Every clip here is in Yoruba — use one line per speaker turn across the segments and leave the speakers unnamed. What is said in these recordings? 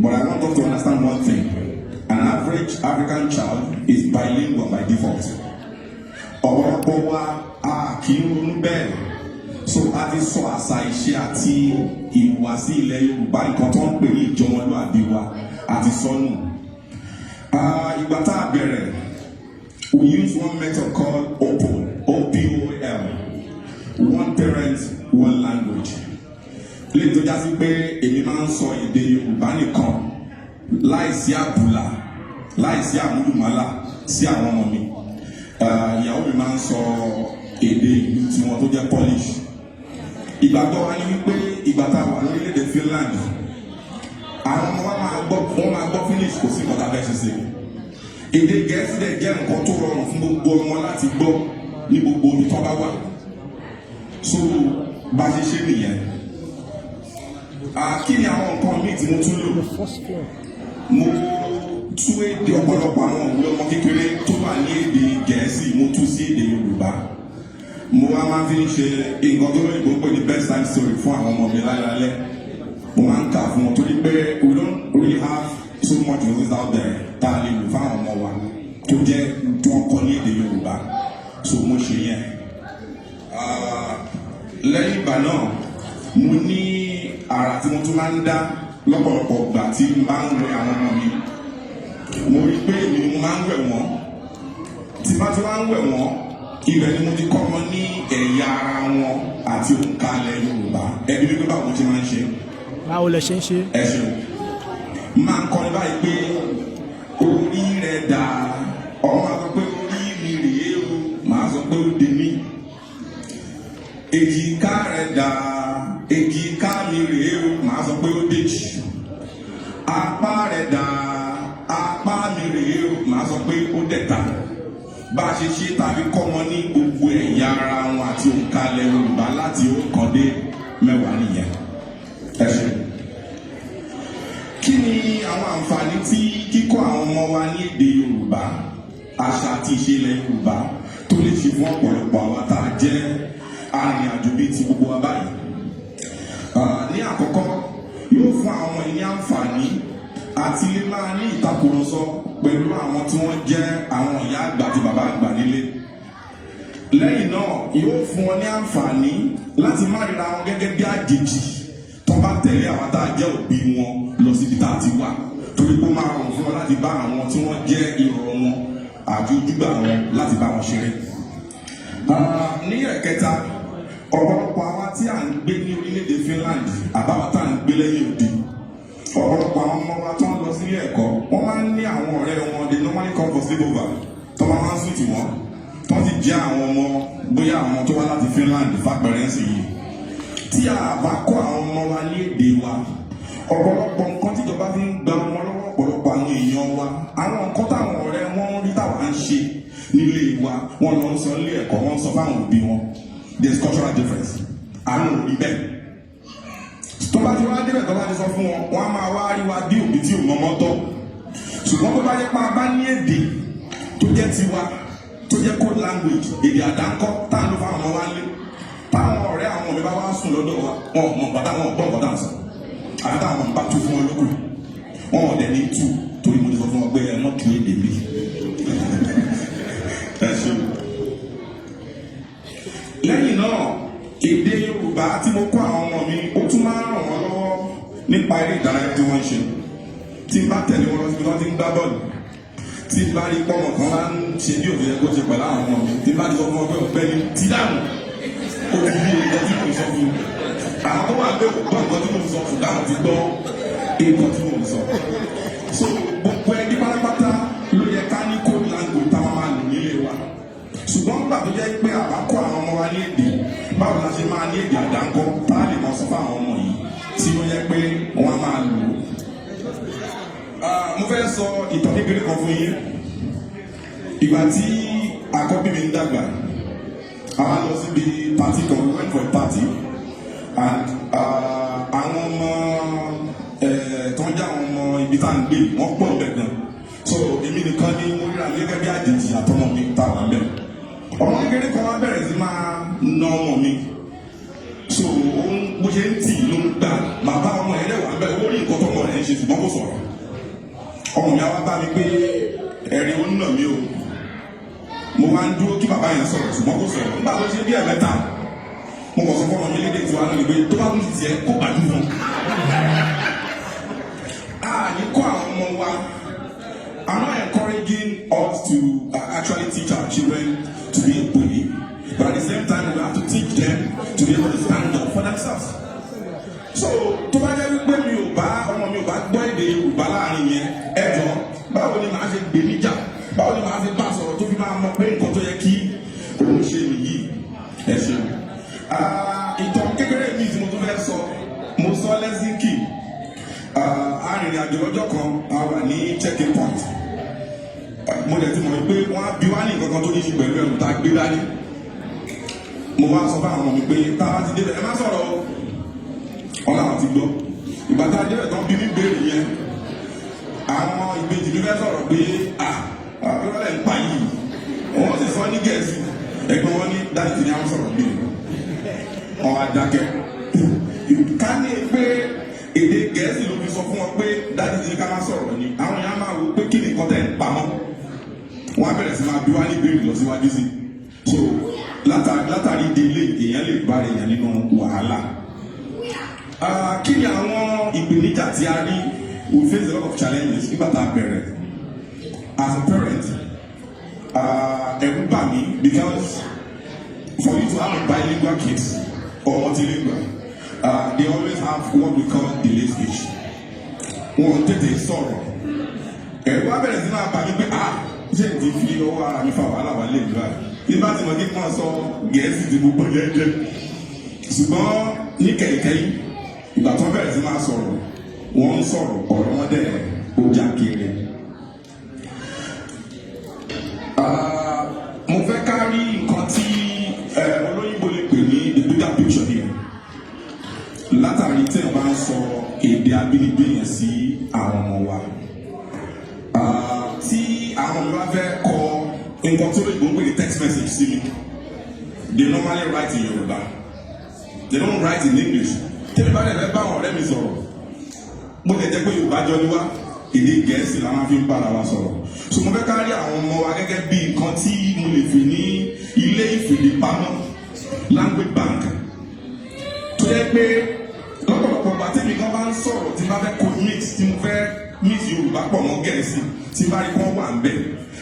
But I want us to understand one thing. An average African child is bilingual by default. Ọ̀pọ̀lọpọ̀ wa a kì í ronú bẹ́ẹ̀. So a ti sọ àṣà, ìṣe àti ìhùwàsí ilẹ̀ Yorùbá, nǹkan tó ń pè ní ìjọmọlúàbí wa, a ti sọnù. Ìgbà tá a bẹ̀rẹ̀, we use one method called OPOL, OPOL, one parent, one language. Lè tó já sí pé èmi máa ń sọ èdè Yorùbá nìkan láìsí àbùlà, láìsí àmúlùmálà sí àwọn ọmọ mi. Ìyàwó mi máa ń sọ èdè ìlú tiwọn tó jẹ́ Polish. Ìgbàgbọ́ wa ni wípé ìgbà tá a wà lórílẹ̀‐èdè Finland, àwọn ọmọ wa máa gbọ́, wọ́n máa gbọ́ Finnish, kò sí nǹkan tá a fẹ́ ṣe sí i. Èdè Gẹ̀ẹ́sì dẹ̀ jẹ́ nǹkan tó rọrùn fún gbogbo ọmọ láti gbọ́ ní gbogbo ibi tó bá wà. So bá a ṣe ṣe nìyẹn. Kí ni àwọn nǹkan míì tí mo tún lò? Mo tú èdè ọ̀pọ̀lọpọ̀ àwọn òwe ọmọ kékeré tó wà ní èdè Gẹ̀ẹ́sì, mo tú sí èdè Yorùbá. Mo wá máa fi ń ṣe nǹkan tó lóyìnbó pè ní bedtime story fún àwọn ọmọ mi lálẹ́. Mo máa ń kà fún wọn torí pé we don't really have so much resources out there tá a lè lò fáwọn ọmọ wa tó jẹ́ tó ń kọ́ ní èdè Yorùbá. So mo ṣe yẹn. Lẹ́yìn ìgbà náà, mo ní àrà tí mo tún máa ń dá lọ́pọ̀lọpọ̀ ìgbà tí n bá ń wẹ àwọn ọmọ mi. Mo rí pé èmi ni mo máa ń wẹ̀ wọ́n. Tí bá ti wá ń wẹ̀ wọ́n, ibẹ̀ ni mo ti kọ́ wọn ní ẹ̀yà ara wọn àti òǹkà ilẹ̀ Yorùbá. Ẹbí mi pé báwo mo ṣe máa ń ṣe?
Báwo lẹ ṣe ń ṣe?
Ẹ ṣeun. Máa ń kọrin báyìí pé orí rẹ̀ dà. Ọmọ máa sọ pé orí mi rèé o, màá sọ pé ó dé mí. Èjìká rẹ̀ dà, èjìká mi rèé o, màá sọ pé ó dèjì. Apá rẹ̀ dà, apá mi rèé o, màá sọ pé ó dẹ̀ta. Bá a ṣe ṣe tàbí kọ́ wọn ní gbogbo ẹ̀yà ara wọn àti òǹkà ilẹ̀ Yorùbá láti ọ̀kan dé 10 nìyẹn. Ẹ ṣe. Kí ni àwọn àǹfààní tí kíkọ́ àwọn ọmọ wa ní èdè Yorùbá, àṣà àti ìṣe ilẹ̀ Yorùbá tó lè ṣe fún ọ̀pọ̀lọpọ̀ àwa tá a jẹ́ arìnrìn-àjò bíi ti gbogbo wa báyìí? Ní àkọ́kọ́, yóò fún àwọn ọmọ yìí ní àǹfààní àti lè máa ní ìtakùrọ̀sọ pẹ̀lú àwọn tí wọ́n jẹ́ àwọn ìyá àgbà àti bàbá àgbà nílé. Lẹ́yìn náà, yóò fún wọn ní àǹfààní láti má ríra wọn gẹ́gẹ́ bí àjèjì tó bá tẹ̀lé àwọn tá a jẹ́ òbí wọn lọ síbi tá a ti wá, torí pé ó máa rọrùn fún wọn láti bá àwọn tí wọ́n jẹ́ ìrọ̀ wọn àti ojúgbà wọn láti bá wọn ṣeré. Ní ẹ̀kẹta, ọ̀pọ̀lọpọ̀ àwa tí à ń gbé ní orílẹ̀-èdè Finland àbáwá tá à ń gbé lẹ́yìn odi, ọ̀pọ̀lọpọ̀ àwọn ọmọ wa tó ń lọ sílé ẹ̀kọ́, wọ́n máa ń ní àwọn ọ̀rẹ́ wọn, they normally come for sleepover, tó máa ń sùn tì wọ́n, tó sì jẹ́ àwọn ọmọ, bóyá àwọn tó wá láti Finland fàpẹ̀rẹ̀ ń sì yìí. Tí a bá kọ́ àwọn ọmọ wa ní èdè wa, ọ̀pọ̀lọpọ̀ nǹkan tíjọba fi ń gba ọmọ lọ́wọ́ ọ̀pọ̀lọpọ̀ àwọn èèyàn wa, àwọn nǹkan táwọn ọ̀rẹ́ wọn ń rí táwa ń ṣe nílé wa, wọ́n lọ ń sọ nílé ẹ̀kọ́, wọ́n ń sọ fáwọn òbí wọn. There is cultural difference. Àwọn òbí bẹ́ẹ̀ tó bá ti wá débẹ̀, tó bá ti sọ fún wọn, wọ́n á máa wá rí wa bí òbí tí ò mọ́mọ́ tọ́. Ṣùgbọ́n tó bá yẹ pé a bá ní èdè tó jẹ́ tiwa, tó jẹ́ code language, èdè àdáńkọ́ tá à ń lò fáwọn ọmọ wa lé, táwọn ọ̀rẹ́ àwọn ọmọ mi bá wá sùn lọ́dọ̀ wa, wọn ò mọ̀ nǹkan táwọn gbọ́ nǹkan tá à ń sọ, àti táwọn ọmọ mi bá tú fún wọn lókù. Wọn ò dẹ̀ ní tú, torí mo ti sọ fún wọn pé ẹ mọ̀ tú èdè mi. Ẹ ṣeun. Lẹ́yìn náà, èdè Yorùbá tí mo kọ́ àwọn ọmọ mi, ó tún máa ń ràn wọ́n lọ́wọ́ nípa eré ìdárayá tí wọ́n ń ṣe. Tí n bá tẹ̀lé wọn lọ síbi tí wọ́n ti ń gbá bọ́ọ̀lù, tí n bá rí pọ́mọ kan máa ń ṣe bí òfin kó ṣe pẹ̀lú àwọn ọmọ mi, tí n bá ti sọ fún wọn pé ọ̀gbẹ́ni tí dànù, ó ti yí nǹkan tí mo sọ fún un. Àwọn tó wà pé kò gbọ́ nǹkan tí mo sọ, ṣùgbọ́n àwọn ti gbọ́ nǹkan tí mo sọ. So gbogbo ẹbí pátápátá ló yẹ ká ní code language táwọn máa lò nílé wa. Ṣùgbọ́n nígbà tó jẹ́ pé àbá kọ́ àwọn ọmọ wa ní èdè, báwo la ṣe máa ní èdè àdáńkọ́ tá a lè mọ sọ fún àwọn ọmọ yìí tí ó yẹ pé wọ́n á máa lò ó? Mo fẹ́ sọ ìtàn kékeré kan fún yín. Ìgbà tí àkọ́bí mi ń dàgbà, àwa lọ síbi party kan. We went for a party and àwọn ọmọ tó ń jẹ́ àwọn ọmọ ibi tá à ń gbé, wọ́n pọ̀ bẹ̀ gan. So èmi nìkan ni mo ríra mi gẹ́gẹ́ bí àjèjì àtọmọ mi tá a wà bẹ̀. Ọmọ kékeré kan wá bẹ̀rẹ̀ sí máa na ọmọ mi. So òun bó ṣe ń tì ló ń gbà. Bàbá ọmọ yẹn dẹ̀ wà bẹ́ẹ̀, ó rí nǹkan tọmọ rẹ̀ ń ṣe. ṣe, ṣùgbọ́n kò sọ̀rọ̀. Ọmọ mi á wá bá mi pé ẹ̀rín ó ń nà mí o. Mo wá ń dúró kí bàbá yẹn sọ̀rọ̀, ṣùgbọ́n kò sọ̀rọ̀. Nígbà tó ṣe bí ẹ̀mẹ́ta, mo kàn sọ fọmọ mi lédè tiwa náà ni pé tó bá tún ti tiẹ̀ kó gbàdú fún un. A ní kọ́ àwọn ọmọ wa. I'm not encouraging us to actually teach our children to be a bully, but at the same time we have to teach them to be able to stand up for themselves. So tó bá jẹ́ wípé mi ò bá ọmọ mi ò bá gbọ́ èdè Yorùbá láàrin yẹn, ẹ jọ, báwo ni màá ṣe gbé níjà? Báwo ni màá ṣe bá sọ̀rọ̀ tó fi máa mọ̀ pé nǹkan tó yẹ kí òun ṣe nìyí? Ẹ ṣeun. Ìtàn kékeré mi tí mo tún fẹ́ sọ, mo sọ Helsinki. Arìnrìn àjò lọ́jọ́ kan, a wà ní checking point. Mo dẹ̀ ti mọ̀ pé wọ́n á bi wá ní nǹkan kan tó ní ṣe pẹ̀lú ẹrù tá a gbé dání. Mo wá sọ fún àwọn ọmọ mi pé tá a bá ti débẹ̀, ẹ má sọ̀rọ̀ o. Wọn làwọn ti gbọ́. Ìgbà tá a débẹ̀ tán, bí mi béèrè yẹn, àwọn ìbejì mi fẹ́ sọ̀rọ̀ pé à ìrọ̀lẹ́ ń pa yìí. Wọ́n sì sọ ní Gẹ̀ẹ́sì. Ẹ̀gbọ́n wọn ní, "Daddy ti ní àwọn sọ̀rọ̀ bí." Wọn á dákẹ́. Ká ní pé èdè Gẹ̀ẹ́sì ló fi sọ fún wọn pé daddy ti ní ká má sọ̀rọ̀ ni, àwọn èèyàn máa wò pé kí ni nǹkan tẹ̀ ń pamọ́. Wọn á bẹ̀rẹ̀ sí máa bí wá ní ìbéèrè lọ síwájú sí. So látàrí délé, èèyàn lè bá èèyàn nínú wàhálà. Kí ni àwọn ìpèníjà tí a rí? We face a lot of challenges nígbà tá a bẹ̀rẹ̀. As a parent, ẹ̀rù bà mí because for you to have a bilingual kids or multilingual, they always have what we call delay speech. Wọn tètè sọ̀rọ̀. Ẹ̀rù wá bẹ̀rẹ̀ sí máa bà mí pé, ah, ṣé n ti fi ọwọ́ ara mi fa wàhálà wà lè lù báyìí? Bí bá ti mọ̀ kí n máa sọ Gẹ̀ẹ́sì ti gbogbo jẹ́jẹ́. Ṣùgbọ́n ní kẹ̀kẹ́, ìgbà tó bẹ̀rẹ̀ sí máa sọ̀rọ̀, wọ́n ń sọ̀rọ̀, ọ̀rọ̀ wọn dẹ̀ ó já kiri. Mo fẹ́ ká rí nǹkan tí olóyìnbó lè pè ní the bigger picture here. Látàrí tí ẹ bá ń sọ èdè abínibí yẹn sí àwọn ọmọ wa. Tí àwọn ọmọ bá fẹ́ kọ nǹkan tí olóyìnbó ń pè ní text message sí mi, they normally write in Yorùbá. They don't write in English. Tẹ́lẹ̀ bá dẹ̀ fẹ́ bá àwọn ọ̀rẹ́ mi sọ̀rọ̀, bó tẹ̀ jẹ́ pé Yorùbá jọ ní wá, èdè Gẹ̀ẹ́sì la máa fi ń bára wa sọ̀rọ̀. So mo fẹ́ ká rí àwọn ọmọ wa gẹ́gẹ́ bí nǹkan tí mo lè fi ní ilé ìfèdèpamọ́, language bank, tó jẹ́ pé lọ́pọ̀lọpọ̀ ìgbà tẹ́mi kan bá ń sọ̀rọ̀, tí n bá fẹ́ kó mix, tí mo fẹ́ mix Yorùbá pọ̀ mọ́ Gẹ̀ẹ́sì, tí n bá rí kán wà ń bẹ̀,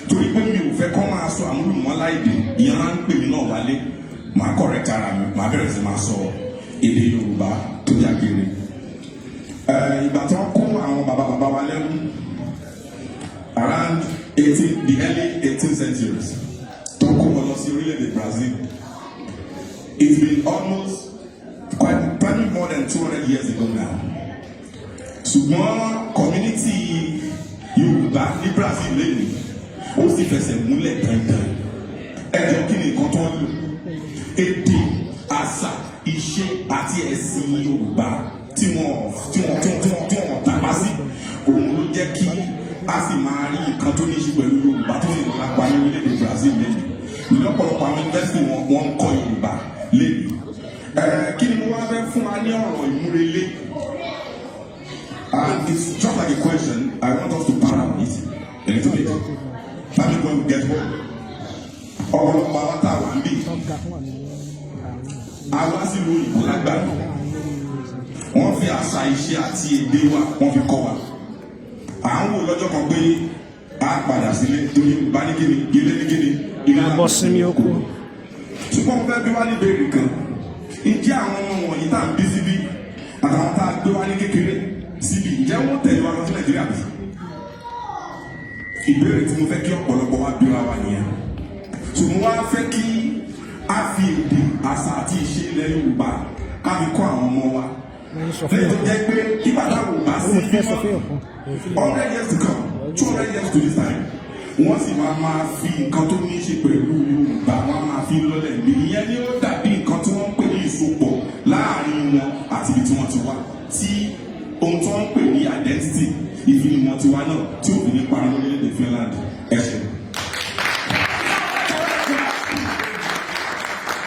torí pé mi ò fẹ́ kán máa sọ àmúlùmọ́lá èdè, ìyẹn máa ń pè mí náà wálé, màá correct ara mi, màá bẹ̀rẹ̀ sí máa sọ èdè Yorùbá tó jágere. Ìgbà tí wọ́n kó àwọn bàbá bàbá wa lẹ́rú around 18 the early 18th centuries, tó kó wọn lọ sí orílẹ̀-èdè Brazil, it's been almost quite probably more than 200 years ago now, ṣùgbọ́n community Yorùbá ní Brazil lẹ́nu ó sì fẹsẹ̀ múlẹ̀ dandan. Ẹ jọ, kí ni nǹkan tó ń lò? Èdè, àṣà, ìṣe àti ẹ̀sìn Yorùbá tí wọ́n tàpá sí, òun ló jẹ́ kí a sì máa rí nǹkan tó ní í ṣe pẹ̀lú Yorùbá tó sì lápá ní orílẹ̀-èdè Brazil lẹ́nu. Lọ́pọ̀lọpọ̀ àwọn yunifásitì wọn, wọ́n ń kọ́ Yorùbá lẹ́nu. Kí ni mo wá fẹ́ fún wa ní ọ̀rọ̀ ìmúrelé? And it's just like a question. I want us to para on it a little bit. Let me go and get home. Ọ̀pọ̀lọpọ̀ àwọn tá a wà ń bì, àwa sílùú òyìnbó lágbàdo, wọ́n fi àṣà, ìṣe àti èdè wa, wọ́n fi kọ́ wa. À ń wò lọ́jọ́ kan pé a padà sílé, torí bá ní kíni, ilé ní kíni, ilé
Àbọ̀ sinmi oko.
Ṣùgbọ́n mo fẹ́ bí wá ní ìbéèrè kan: ǹjẹ́ àwọn ọmọ wọ̀nyí tá à ń bí síbí àtàwọn tá a gbé wá ní kékeré síbí, ǹjẹ́ wọ́n tẹ̀lé wa lọ sí Nàìjíríà bí? Ìbéèrè tí mo fẹ́ kí ọ̀pọ̀lọpọ̀ wa bíra wa nìyẹn. So mo wá fẹ́ kí a fi èdè, àṣà àti ìṣe ilẹ̀ Yorùbá ká fi kọ́ àwọn ọmọ wa, lẹ́yìn tó jẹ́ pé nígbà táwọn ò bá sí bímọ, 100 years to come, 200 years to this time, wọ́n sì máa máa fi nǹkan tó ní í ṣe pẹ̀lú Yorùbá, wọ́n á máa fi lọ́lẹ̀ ní. Ìyẹn ni ó dàbí nǹkan tí wọ́n ń pè ní ìsopọ̀ láàrin wọn àti ibi tí wọ́n ti wá, tí ohun tí wọ́n ń pè ní identity, ìfinimọ̀ tiwa náà, tí òfin ní parun lórílẹ̀‐èdè Finland. Ẹ ṣe.